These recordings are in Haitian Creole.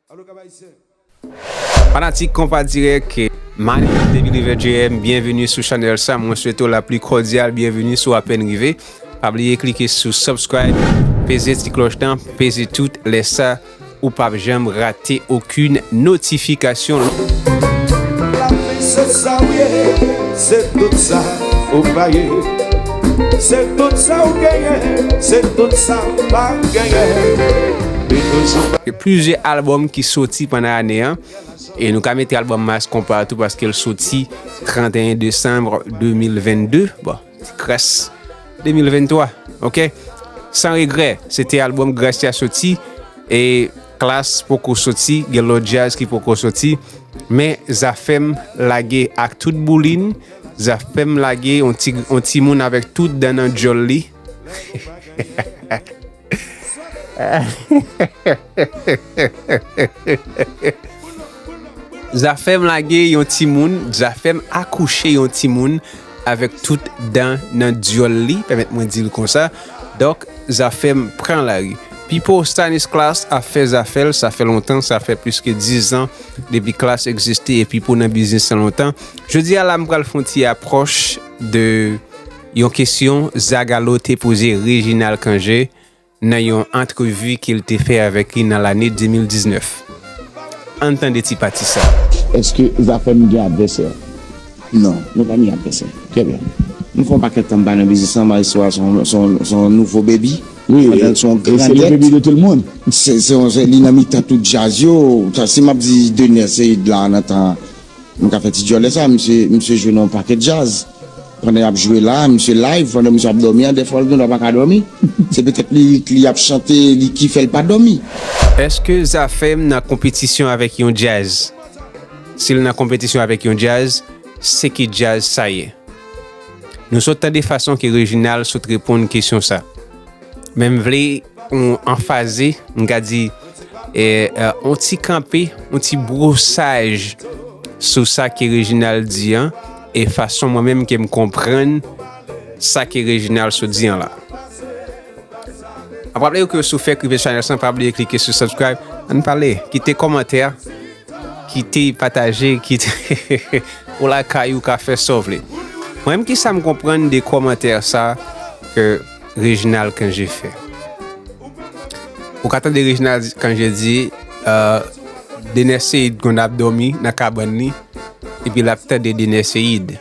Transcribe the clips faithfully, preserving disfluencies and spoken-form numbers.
Alo, Kap Ayisyen. Fanatik Konpa Dirèk, my name is David Lever J M. Byenveni sou chanèl sa. Mwen swete w la pli kòdyal byenveni si w apèn rive. Pa bliye klike sou subscribe, peze ti klòch lan, peze tout lè sa ou p ap janm rate okenn notifikasyon. Lavi se sa w ye, se tout sa ou pa ye. Se tout sa w genyen, se tout sa w pa genyen. Li toujou gen plizyè albòm ki soti pandan ane an. E nou ka mete albòm Mass Konpa tou paske l soti trannteyen desanm de mil vennde. Bon, ti kras de mil venntwa, ok? San regrè, se te albòm Gracia soti, e Klass poko soti, gen lòt djaz ki poko soti, men Zafèm lage ak tout boulin, Zafèm lage yon ti, yon timoun avèk tout dan nan dyòl li. Zafèm lage yon timoun, Zafèm akouche yon timoun avèk tout dan nan dyòl li, pèmèt mwen di l konsa. Donk, Zafèm pran lari. Pipo Stanis Klass ap fè zafè l, sa fè lontan, sa fè plis ke diz an depi Klass egziste e Pipo nan biznis lan lontan. Jodi a la, m pral fè yon ti apwòch de yon kesyon Zagalo te poze Reginald Cangé nan yon antrevi ke l te fè avèk li nan lane de mil diznèf. Ann tande ti pati sa. Èske Zafèm gen advèsè? Non, nou pa ni advèsè. Trè byen. Nou fè yon pakèt tan m pa nan biznis lan, Maestro a se yon, se yon, se yon nouvo baby. Wi, pandan l se yon e se le grandyèt. Baby de tout le monde. Se, se yon, se, li nan mitan tout djaz yo. Sa, si m ap di Dener Ceïde la, nan tan, m ka fè ti djòlè sa, misye, misye jwe nan yon pakèt djaz. Pandan y ap jwe la, misye live, pandan misye ap dòmi an, dèfwa l gendwa pa ka dòmi. Se petèt lirik li ap chante, li ki fè l pa dòmi. Èske Zafèm nan konpetisyon avèk yon djaz? Si l nan konpetisyon avèk yon djaz, se ki djaz sa ye? Nou sot tande fason ke Reginald sot reponn kesyon sa. Men m vle yon anfaze, m ka di, e, e, yon ti kanpe, yon ti bwosaj sou sa ke Reginald di an, e fason mwen menm ke m konprann sa ke Reginald sot di an la. Mwen ap raple w ke si w fèk rive sou chanèl sa, pa bliye klike sou subscribe. Ann pale, kite kòmantè, kite pataje, kite ou lakay ou ka fè sa w vle. Mwen menm, kisa m konprann de kòmantè sa ke Reginald Cangé fè? Ou ka tande Reginald Cangé di, euh, Dener Ceïde konn ap dòmi nan kabann li, epi l ap tande Dener Ceïde.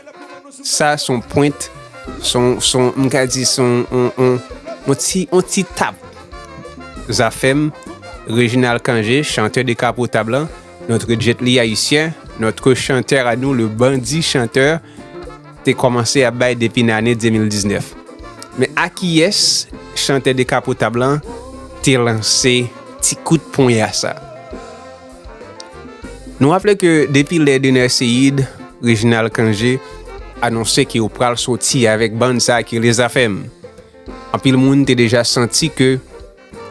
Sa se yon pwent, se yon, se yon, m ka di se yon, yon, yon, yon ti, yon ti tap. Zafèm, Reginald Cangé, chanteur décapotable, notre Jet Li haïtien, notre chanteur à nous, le bandit chanteur, te kòmanse ap bay depi nan ane de mil diznèf. Men a kiyès chantè décapotable lan te lanse ti kout ponya sa? Nou raple ke depi lè Dener Ceïde, Reginald Cangé anonse ke yo pral soti avèk bann sa ki rele Zafèm, anpil moun te deja santi ke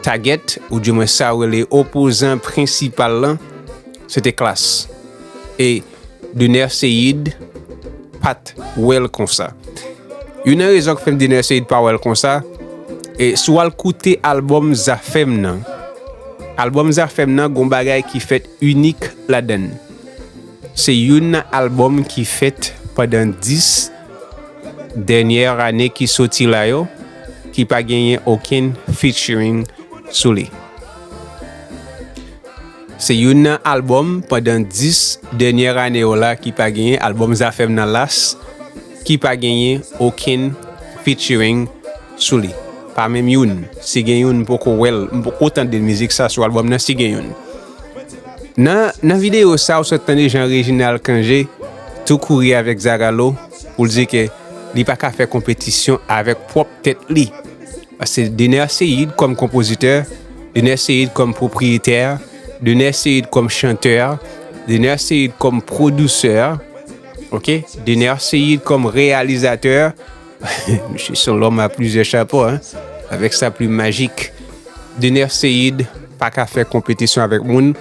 target, oudimwen sa yo rele opozan prensipal lan, se te Klass. E Dener Ceïde pa t wè l konsa. Youn nan rezon k fè m Dener Ceïde pa wè l konsa, e si w al koute albòm Zafèm nan, albòm Zafèm nan gon bagay ki fèt inik ladan l. Se youn nan albòm ki fèt pandan dis dènyè ane ki soti la yo, ki pa genyen okenn featuring sou li. Se youn nan albòm pandan dis dènyè ane yo la ki pa genyen, albòm Zafèm nan las, ki pa genyen okenn featuring sou li. Pa menm youn. Si gen youn, m poko wè l, m poko tande mizik sa sou albòm nan, si gen youn. Nan, nan videyo sa, ou sot tande jan Reginald Cangé tou kouri avèk Zagalo pou l di ke li pa ka fè konpetisyon avèk pwòp tèt li. Paske Dener Ceïde kòm konpozitè, Dener Ceïde kòm pwopriyetè, Dener Ceïde kòm chantè, Dener Ceïde kòm pwodisè, ok? Dener Ceïde kòm reyalizatè. Misye se yon lòm a plizyè chapo, hein? Avèk sa plim majik. Dener Ceïde pa ka fè konpetisyon avèk moun,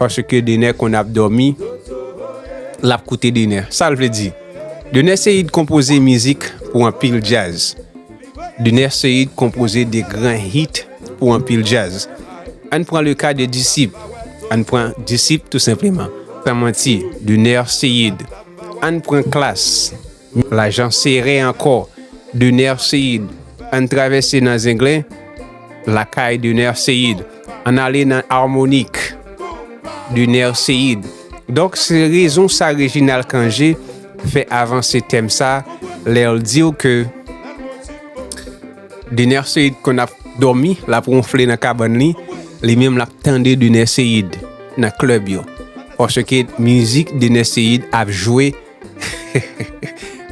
paske Dener konn ap dòmi, l ap koute Dener. Sa l vle di? Dener Ceïde konpoze mizik pou anpil djaz. Dener Ceïde konpoze de gran hit pou anpil djaz. Ann pran le ka de Disip. Ann pran disip, tou senpleman. San manti, Dener Ceïde. Ann pran klas. Lajan sere ankò, Dener Ceïde. Ann travèse nan Zenglen, lakay Dener Ceïde. Ann ale nan Armonik, Dener Ceïde. Donk, se rezon sa Reginald Cangé fè avanse tèm sa, lè l di w ke Dener Ceïde konn ap dòmi, l ap wonfle nan kabann li, li menm l ap tande Dener Ceïde nan klèb yo. Paske mizik Dener Ceïde ap jwe,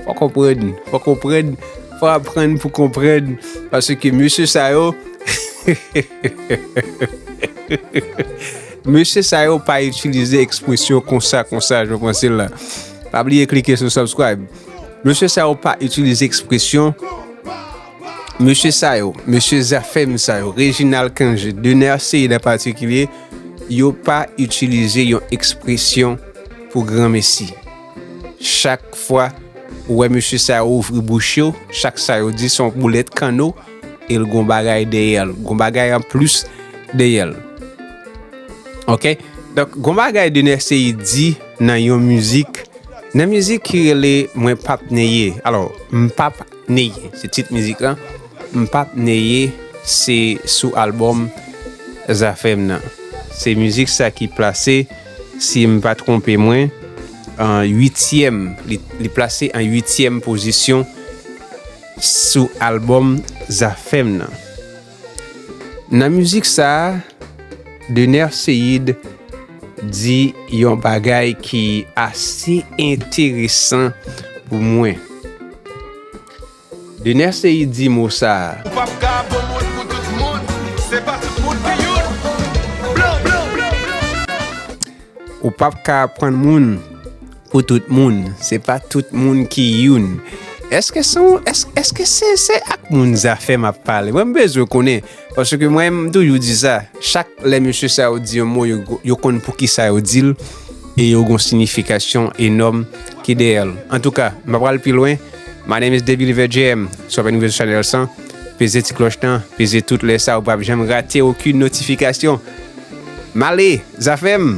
fò konprann, fò konprann, fò aprann pou konprann, paske mesye sa yo, mesye sa yo pa itilize ekspresyon konsa, konsa, jan w panse l la. Pa bliye klike sou subscribe. Mesye sa yo pa itilize ekspresyon, mesye sa yo, mesye Zafèm sa yo, Reginald Cangé, Dener Ceïde an patikilye, yo pa itilize yon ekspresyon pou granmesi. Chak fwa ou wè mesye sa yo ouvri bouch yo, chak sa yo di se yon boulèt kanno, e l gon bagay dèyè l, gon bagay anplis dèyè l. Oke? Donk, gon bagay Dener Ceïde di nan yon mizik, nan mizik ki rele Mwen p ap neye. Alò, M p ap neye, se tit mizik lan. M p ap neye, se sou albòm Zafèm nan. Se mizik sa ki plase, si m pa twonpe mwen, an uityèm. Li, li plase an uityèm pozisyon sou albòm Zafèm nan. Nan mizik sa a, Dener Ceïde di yon bagay ki ase enteresan pou mwen. Dener Ceïde di mo sa a. Ou p ap ka bon moun pou tout moun. Se pa tout moun ki youn. Blan, blan, blan, blan. Ou p ap ka aprann moun pou tout moun. Se pa tout moun ki youn. Èske se yon, èske, èske se, se ak moun Zafèm ap pale? Mwen, m bezwen konnen. Paske mwen, m toujou di sa. Chak lè mesye sa yo di yon mo, yo, yo konn poukisa yo di l. E yo gon siyifikasyon enòm ki dèyè l. Antouka, m pa pral pi lwen. My name is Debby Liver J M. Sou Avenue Vizyon Chanel san. Peze ti klòch lan, peze tout lè sa ou p ap janm rate okenn notifikasyon. M ale, Zafèm!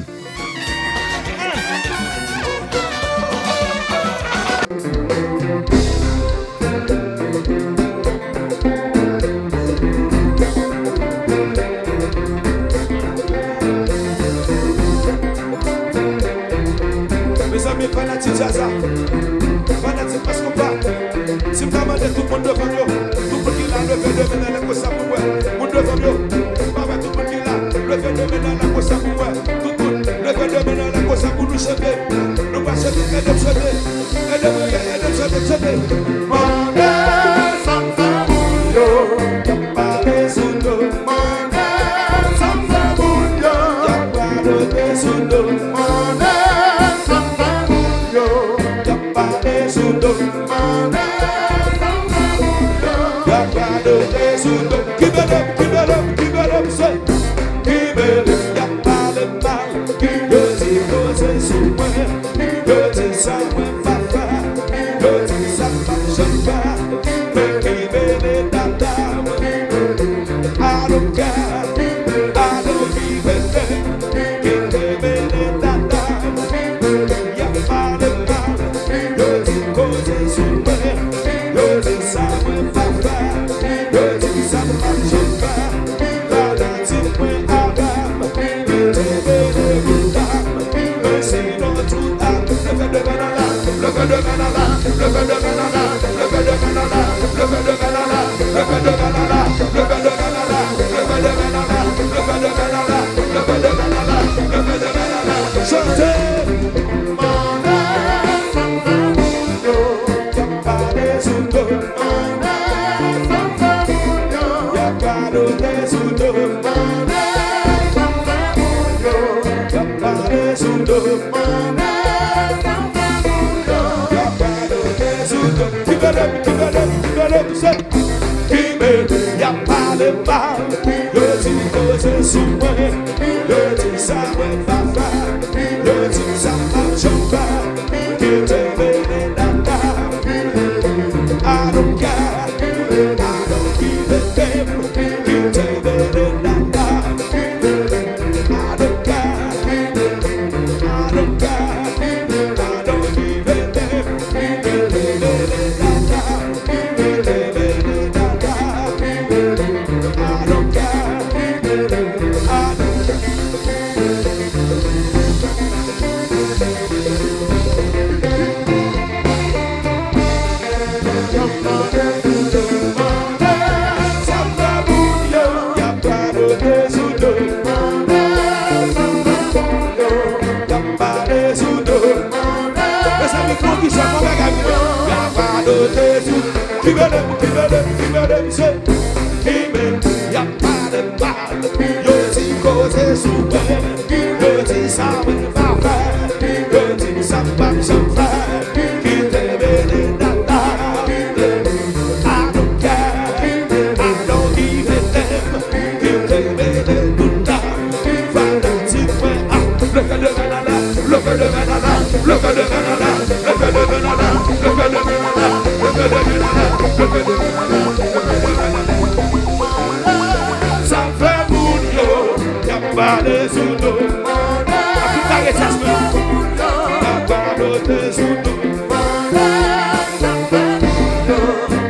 Mezanmi, fanatik Zaza, fanatik Mass Konpa, si m ta mande tout moun devan m yo, tout moun ki la, leve de men nan lè konsa pou m wè. Moun devan m yo, m pa wè tout moun ki la, leve de men nan lè konsa pou m wè. Tout moun, leve de men nan lè konsa pou nou chante. Nou pa chante, ede m chante. Ede m, ede m chante, chante. Mande sa m fè moun yo, y ap pale sou do m. Mande sa m fè moun yo, y ap radote sou do m. Mande sa m fè moun yo, y ap pale sou do m. Mande sa m fè moun yo, y ap radote sou do m. Kenbe l, kenbe l, kenbe l, se kenbe l, y ap pale mal. Yo di koze sou mwen, yo di sa mwen pa fè, yo di sa m p ap janm fè. Men kenbe l dada m, I don't care, I don't give a damn. Kenbe l dada m, y ap pale mal, yo di koze sou mwen, yo di sa mwen pa fè, yo di sa m p ap janm fè. Fanatik mwen, Adam, Kenbe l, kenbe l, kenbe l, se kenbe l, y ap pale mal. Yo di koze sou mwen, yo di sa mwen pa fè, yo di sa m p ap janm fè. Kenbe l dada, I don't care, I don't give a damn. Kenbe l dada, I don't care. Yo di sa mwen pa fè, yo di sa m p ap janm fè. Kite mele dada, I don't care, I don't give a damn. Kite mele dada, fanatik mwen a. Leve de men nan lè, leve de men nan lè, leve de men nan lè, leve de men nan lè, leve de men nan lè, leve de men nan lè, leve de men nan lè, leve de men nan lè. Sa fè moun yo, y ap pale sou do. Y ap tout pale sou do. Y ap pale sou do.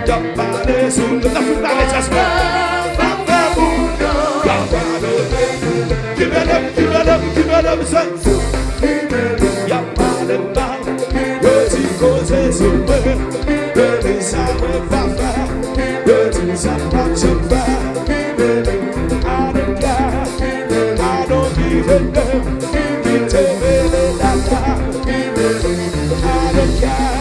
Y ap pale sou do. Y ap tout pale sou do. Sa fè moun yo, y ap pale. Ki medam, ki medam, ki medam, se. Y ap pale mal. Yo di koze sou mwen, yo di sa mwen pa fè, yo di sa m p ap janm fè. I don't care, I don't give a damn. Kite mele dada, I don't care.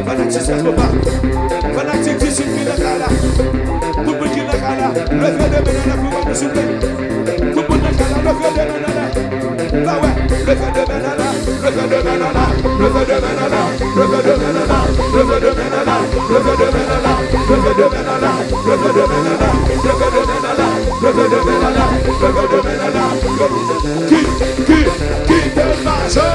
Fanatik Sajoba, fanatik Tichik ki nan kay la, tout moun ki nan kay la, leve de men nan lè pou mwen, souple. Tout moun nan kay la, leve de men nan lè. Ba wè, leve de men nan lè, leve de men nan lè, leve de men nan lè, leve de men nan lè, leve de men nan lè, leve de men nan lè, leve de men nan lè, leve de men nan lè, leve de men nan lè, leve de men nan lè, leve de men nan lè, leve de men nan lè. Ki, ki, ki te mache?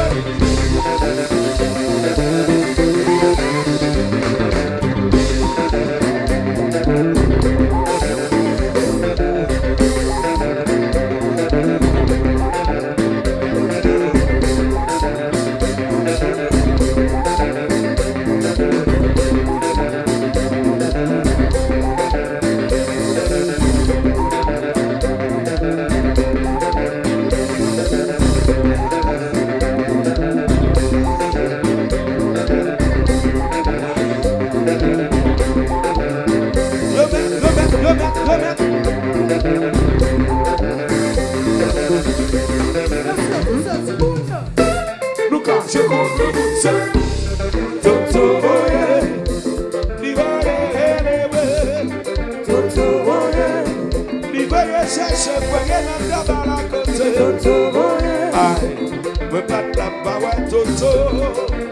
Remèt, remèt, remèt, remèt. Nou ka je konn nou se Toto voye, li voye eleve. Toto voye, li voye chèche voye nan kaba la kote. Toto voye, ay, mwen pa t ap pa wè Toto.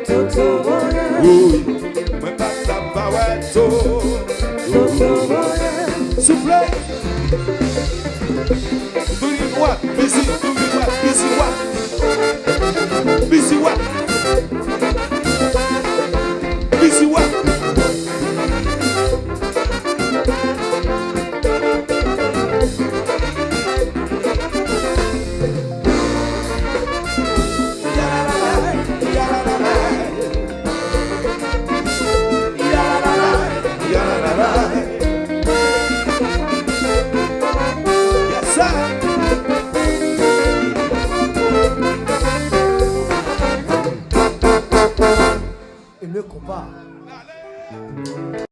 Toto voye, wi, mwen pa t ap pa wè Toto. Toto voye, souple. Do you know what? Busy, do you know what? Busy what? Busy what? Busy what? Yes, sir. E le konpa.